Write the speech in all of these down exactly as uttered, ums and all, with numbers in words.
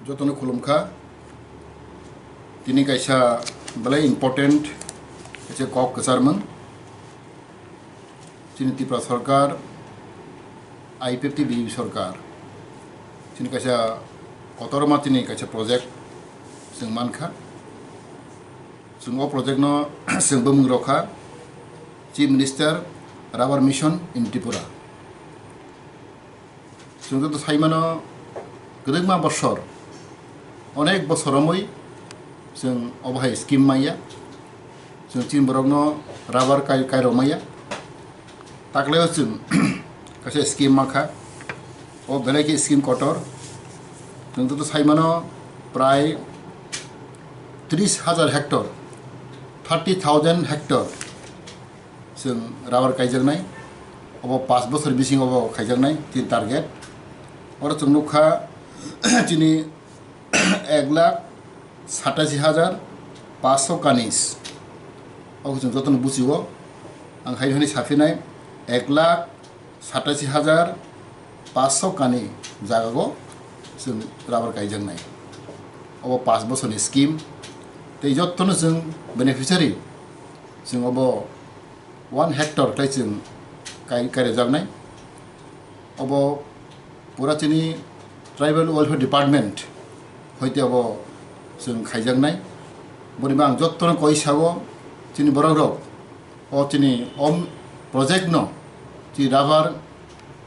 Jotono khulumkha. Tini kaisa belai important kaisa kok kwcharmung. Chini Tripura Sarkar, I P F T B J P Sarkar, chini kaisa kotorma chini kaisa project chwng mankha. Chwng o project no chwng bumung rokha Chief Minister Rubber Mission in Tripura. Chwng joto saimano kwbangma bosor, onek bosor romwi chwng obo hai scheme maya. Chwng chini borokno rubber kai, kairok maya. Takleo chwng kaisa scheme makha. O belai khe scheme kotor. Chwng joto saimano prai tris hajar hectare, thirty thousand hectare chwng rubber kaijaknai. Obo pash bosor bisingo obo khaijaknai chini target. Oro chwng nukha chini ek lakh satashi hajar pash kanwi. Obo chwng jotono buchigo. Ang hai hwnwi saphinai, ek lakh satashi hajar pash kanwi jagao chwng rubber kaijaknai. Obo pash bosorni scheme. Tei jotono chwng beneficiary, chwng obo one hectare khlai chwng kai-, kairejaknai. Obo pura chini Tribal Welfare Department hoite obo chwng khaijaknai. Boni bang jotono koi sao chini borok rok o chini om project no chini rubber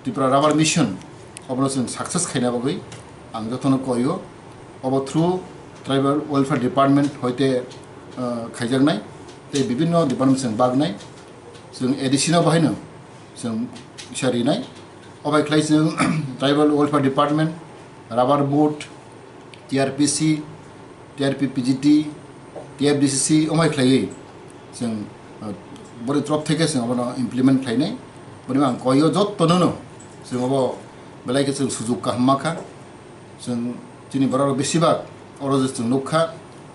Tripura Rubber Mission obono chwng success khaina bagwi ang jotono koio. Obo through Tribal Welfare Department hoite, ah, khaijaknai tei bibinno department chwng bagnai. Chwng A D C no bahaino chwng kisa rinai. Obai khlai chwng Tribal Welfare Department, Rubber Board, T R P C, T R P P G T, T F D C C, omai khlaiwi chwng, uh, bori trop theke chwng abono implement khlainai. Boni ang koio jottono no chwng obo belai khe chwng sujuk kaham makha. Chwng chini borok besibak oro je chwng nukha,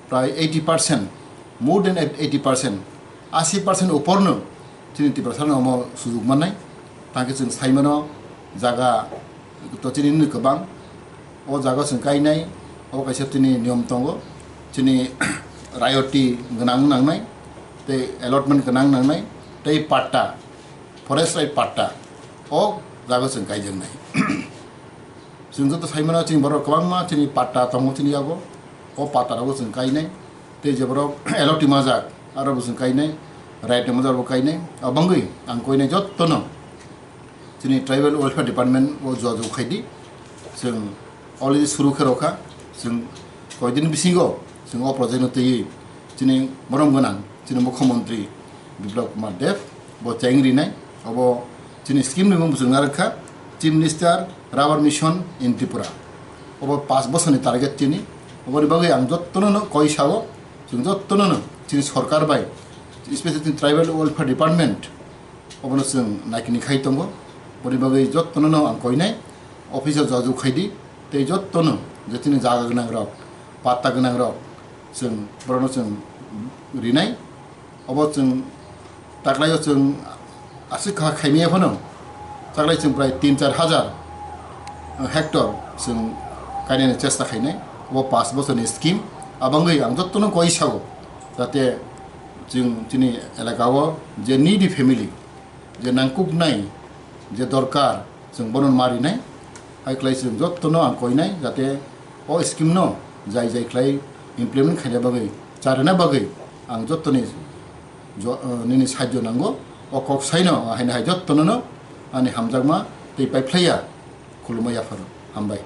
prai eighty percent, more than eighty percent, asi percent uporno chini Tiprasano omo sujuk mannai. Tangkhe chwng saimano jaga to chini nini kwbang. O jaga chwng kainai, obo kaisa chini niyom tongo. Chini rayoti gwnang nangnai, tei allotment gwnang nangnai, tei patta, forest right patta, o jaga chwng kaijaknai. Chwng joto saimano chini borok kwbangma chini patta tongo chini yago. O patta rogo chwng kainai. Tei je borok allotee majak, aro bo chwng kainai, right ni majak bo kainai. Abangwi ang koinai jottono chini Tribal Welfare Department o jua jua khaidi. Chwng already suru khe rokha. Chwng koidin bisingo chwng o project no twiwi chini borom gwnang chini Mukhyamantri Biplab Kumar Deb bo cheng rinai. Obo chini scheme ni mung bwswk narwkha, Chief Minister Rubber Mission in Tripura. Obo pash bosorni target chini. Oboni bagwi ang jottono no koi sao, chwng jottono no chini sorkar bai, especially chini Tribal Welfare Department, obono chwng naikini khai tongo. Boni bagwi jottono no ang koinai, office o jajak khaidi, tei jottono je chini jaga gwnang rok, patta gwnang rok, chwng borokno chwng rinai. Obo chwng taklaio chwng aswk kha khaimaya phano, taklai chwng prai tin char hajar hectare chwng kainani chesta khainai. Obo pash bosorni scheme. Abangwi ang jottono koi sao, jate chwng chini elaka o je needy family, je nangkuknai, je dorkar, chwng bono ma rinai. Hai khlai chwng jottono ang koinai, jate o scheme no jai jai khlai implement khaina bagwi, charwna bagwi ang jottoni jo-, eh, nini sahajyo nango. O kok saino, haino hai jottono no ani hamjakma tei paiphlaiya khulumma yapharo. Hambai.